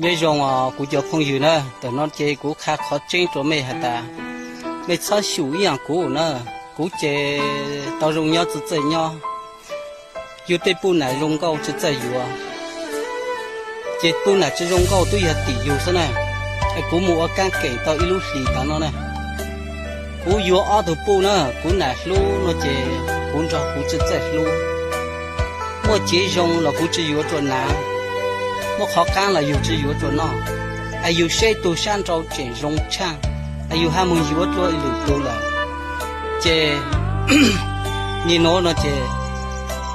Nyob zoo os kuv cov phooj ywg na, tam no ces kuv qha qhov tseeb rau mej has tas, mej txhob xyum ib yaam kuv na. Kuv ces tau zoo nyob txawj txawj nyob, yug tej puj nam zoo nkauj tsi txawj yuav, ces puj nam tsi zoo nkauj tub yog tim yug xwb na. Es kuv mus ua kaab keem tau ib lub hlis tav no na, kuv yuav ob tug puj na, kuv nam hlub no ces kuv nrog kuv tsi txawj hlub. Muaj tsev zoo los kuv tsi yuav rua nav, muaj qhov qaab los yug tsi yuav rua noj. Es yug saib tug sab nrau tseem zoo tshaaj, es yug ha moog yuav dlua ib lwm tug lawm. Ces nim nuav no ces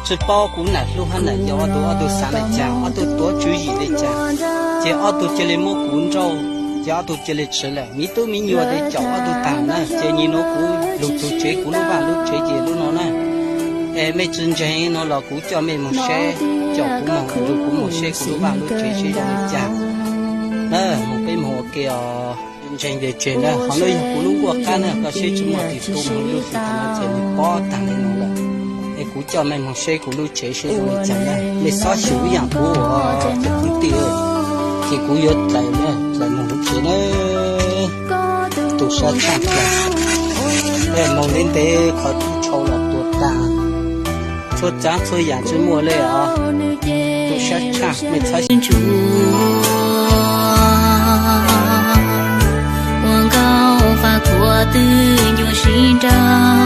tsi paub kuv nam hlub hab nam yau ob tug, ob tug xaav le caag, ob tug tuav tswv yim le caag, ces ob tug cia li muab kuv nrauj, ces ob tug cia li tshwv lawm. Miv tub miv nyuas ces caum ob tug taag na. Ces nim nuav kuv lug txug tsev kuv lub vaaj lub tsev ces lub no na. Es mej tsi ntseeg no los kuv coj mej moog saib, caum kuv moog, lug kuv moog saib kuv lub vaaj lub tsev seb zoo le caag na. Moog peb moog ua ke os. Ntseeg tes tseg na, qhov nuav yog kuv lub nkuaj qab na, koj saib tsi muaj tug moog lub tsev taag no ces nwg pob taag le nuav lawm. Es kuv coj mej moog saib kuv lub tsev seb zoo le caag na. Mej txhob xyum ib yaam kuv os cov kwv tij, ces kuv yuav dlaim na, dlaim moog lub tsev na. Tu sab tshaaj kag, moog le ntev qhov tub tshau los tuag taag, txhua tsaav txhua yaam tsi muaj le os. Tu sab tshaaj, mej txhob ua nkauj faj khuam twj ncuav sib nrau.